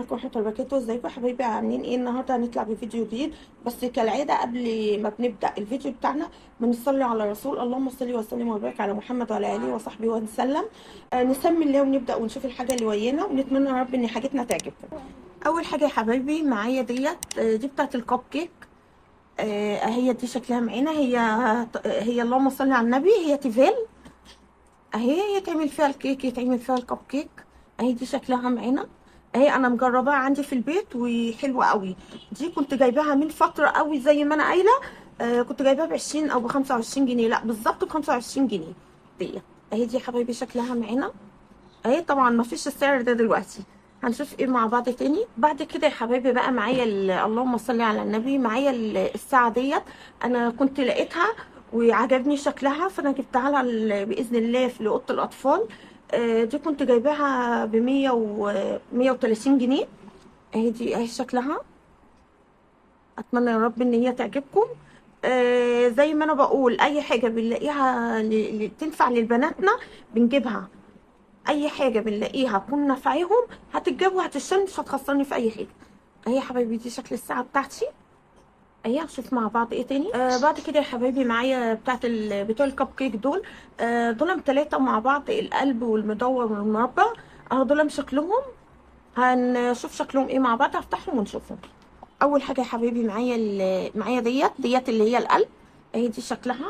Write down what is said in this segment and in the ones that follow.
عليكم ورحمة الله وبركاته. ازيكم يا حبايبي، عاملين ايه؟ النهارده هنطلع بفيديو جديد، بس كالعادة قبل ما بنبدا الفيديو بتاعنا بنصلي على الرسول، اللهم صل وسلم وبارك على محمد وعلى اله وصحبه وسلم. نسمي الله ونبدا ونشوف الحاجة اللي ويانا، ونتمنى يا رب ان حاجتنا تعجبكم. اول حاجة يا حبايبي معايا ديت، دي بتاعه الكب كيك. هي دي شكلها معانا، هي اللهم صل على النبي، هي تيفال اهي، يتعمل فيها الكيك، يتعمل فيها الكب كيك. اهي دي شكلها معانا اهي، انا مجرباها عندي في البيت وحلوه قوي. دي كنت جايباها من فترة قوي زي ما انا قايله، كنت جايباها ب 20 او ب 25 جنيه، لا بالظبط ب 25 جنيه دي. اهي دي يا حبايبي شكلها معانا اهي، طبعا ما فيش السعر ده دلوقتي. هنشوف ايه مع بعض تاني بعد كده يا حبايبي. بقى معايا اللهم صل على النبي، معايا الساعة ديت، انا كنت لقيتها وعجبني شكلها فانا جبتها لها باذن الله في اوضة الاطفال. دي كنت جايباها ب 130 جنيه. اهي دي اهي شكلها، اتمنى يا رب ان هي تعجبكم. زي ما انا بقول، اي حاجة بنلاقيها تنفع للبناتنا بنجيبها، اي حاجة بنلاقيها تكون نافعيهم هتتجاب وهتشتري، مش هتخسرني في اي حاجة. اهي يا حبايبي دي شكل الساعة بتاعتي اهي. هنشوف مع بعض ايه تاني. بعد كده يا حبايبي معايا بتاعت بتوع الكب كيك دول. دول 3 مع بعض، القلب والمدور والمربع اهو، دول شكلهم، هنشوف شكلهم ايه مع بعض، هفتحهم ونشوفهم. اول حاجة يا حبايبي معايا معايا ديت اللي هي القلب اهي، دي شكلها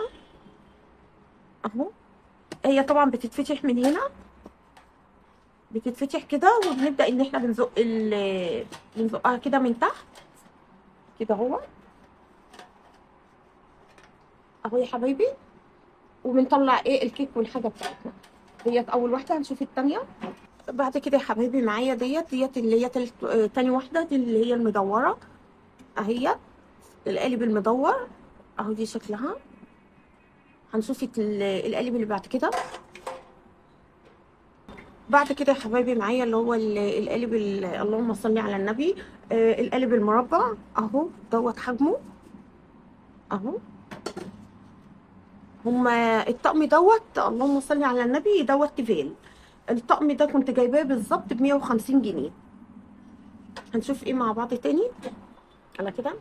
اهو. هي طبعا بتتفتح من هنا، بتتفتح كده، وبنبدا ان احنا بنزق بنزقها كده من تحت كده اهو اهو يا حبايبي، وبنطلع ايه الكيك والحاجة بتاعتنا ديت. اول واحدة، هنشوف الثانية بعد كده يا حبايبي. معايا ديت اللي هي تاني واحدة، دي اللي هي المدوره اهي، القالب المدور اهو، دي شكلها. هنشوف القالب اللي بعد كده. بعد كده يا حبايبي معايا اللي هو القالب، اللهم صل على النبي، القالب المربع اهو، دوت حجمه اهو. هما الطقم دوت اللهم صل على النبي دوت تيفال. الطقم ده كنت جايباه بالظبط ب 150 جنيه. هنشوف ايه مع بعض تاني على كده.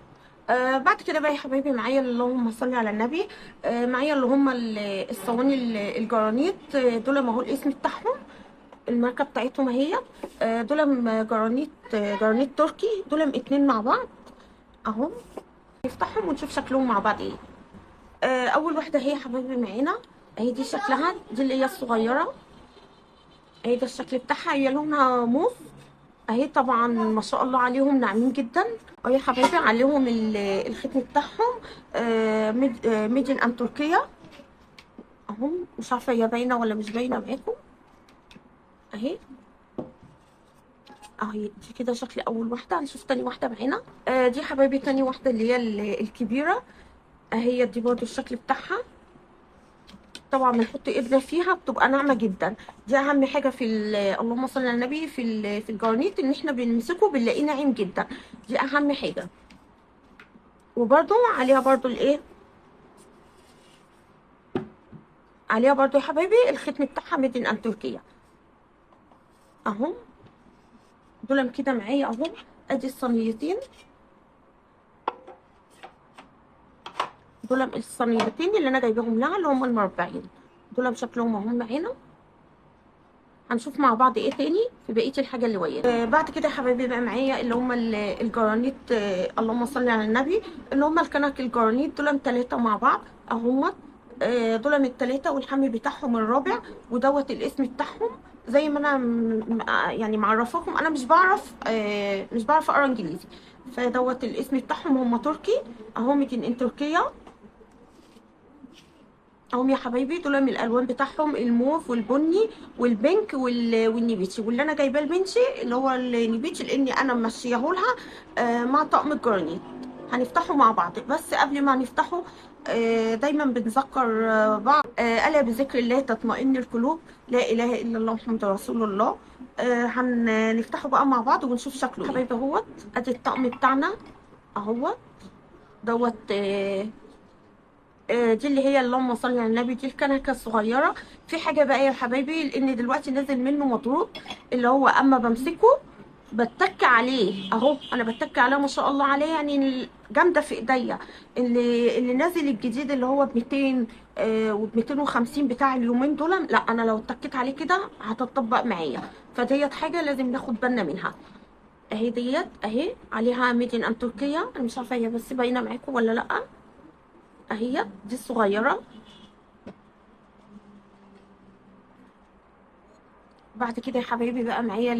بعد كده بقى يا حبايبي معايا اللهم صل على النبي، معايا اللي هما الصواني الجرانيت. دول ما هو الاسم بتاعهم، الماركة بتاعتهم اهي. دول جرانيت، جرانيت تركي، دول 2 مع بعض اهو. نفتحهم ونشوف شكلهم مع بعض ايه. اول واحدة هي حبايبي معانا اهي، دي شكلها، دي اللي هي الصغيرة اهي، ده الشكل بتاعها، هي لونها موف اهي. طبعا ما شاء الله عليهم ناعمين جدا اهي يا حبايبي، عليهم الختم بتاعهم made in تركيا اهو. مش عارفه هي باينة ولا مش باينة معاكم اهي اهي. دي كده شكل اول واحدة. هنشوف تاني واحدة معانا. دي حبايبي تاني واحدة اللي هي الكبيرة اهي، دي برضو الشكل بتاعها. طبعا بنحط ايدنا فيها بتبقى ناعمة جدا. دي اهم حاجة في اللهم صل على النبي في الجرانيت، ان احنا بنمسكه بنلاقيه ناعم جدا، دي اهم حاجة. وبرضو عليها برضو الايه، عليها برضو يا حبايبي الختم بتاعها made in تركيا اهو. دول كده معايا اهو. ادي الصينيتين دول، الصينيتين اللي انا جايباهم لها اللي هم المربعين دول، شكلهم اهم معانا. هنشوف مع بعض ايه تاني في بقية الحاجة اللي ويانا. بعد كده يا حبايبي بقى معايا اللي هم الجرانيت، اللهم صل على النبي، اللي هم الكنك الجرانيت. دول 3 مع بعض اهم. دول ال3 والحمل بتاعهم الرابع، ودوت الاسم بتاعهم. زي ما انا يعني معرفاكم، انا مش بعرف مش بعرف اقرا انجليزي، فدوت الاسم بتاعهم، هم تركي اهو، made in تركيا اهم يا حبايبي. دول من الالوان بتاعهم الموف والبني وال pink والنبيتي، واللي انا جايباه البنشي اللي هو النبيتي لاني انا ماشية لها مع طقم الجرانيت. هنفتحه مع بعض، بس قبل ما نفتحه دايما بنذكر بعض، الا بذكر الله تطمئن القلوب، لا اله الا الله محمد رسول الله. هنفتحه بقى مع بعض ونشوف شكله حبايبي. اهوت ادي الطقم بتاعنا اهوت دوت. دي اللي هي اللهم صل على النبي، دي الكنكه الصغيرة. في حاجة بقى يا حبايبي، لان دلوقتي نازل منه مضروب، اللي هو اما بمسكه بتك عليه اهو، انا بتك عليه ما شاء الله عليه، يعني جامدة في ايديا. اللي نازل الجديد اللي هو ب 200 وب 250 بتاع اليومين دول، لا انا لو اتكيت عليه كده هتطبق معايا. فديت حاجة لازم ناخد بالنا منها. اهي ديت اهي عليها made in تركيا، انا مش عارفه هي بس باينة معاكم ولا لا. اهي دي الصغيرة. بعد كده يا حبايبي بقى معايا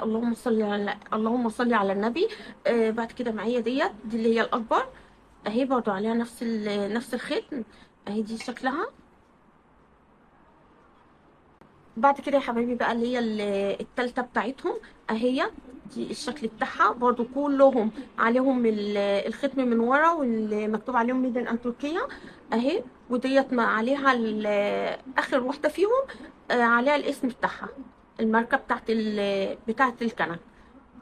اللهم صل على اللهم صل على النبي. بعد كده معايا ديت، دي اللي هي الاكبر اهي، برضو عليها نفس الختم اهي، دي شكلها. بعد كده يا حبايبي بقى اللي هي التالتة بتاعتهم اهي، دي الشكل بتاعها برضو، كلهم عليهم الختم من ورا والمكتوب عليهم made in تركيا اهي. وديت ما عليها اخر واحدة فيهم عليها الاسم بتاعها، الماركة بتاعت الكنك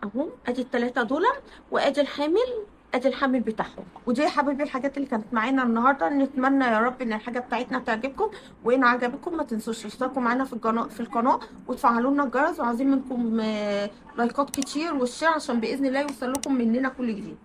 اهو. ادي الثلاثة دول، وادي الحامل، ادي الحامل بتاعهم. ودي يا حبايبي الحاجات اللي كانت معانا النهارده. نتمنى يا رب ان الحاجة بتاعتنا تعجبكم، وان عجبتكم ما تنسوش تشتركوا معانا في القناة وتفعلوا لنا الجرس، وعايزين منكم لايكات كتير وال share عشان باذن الله يوصل لكم مننا كل جديد.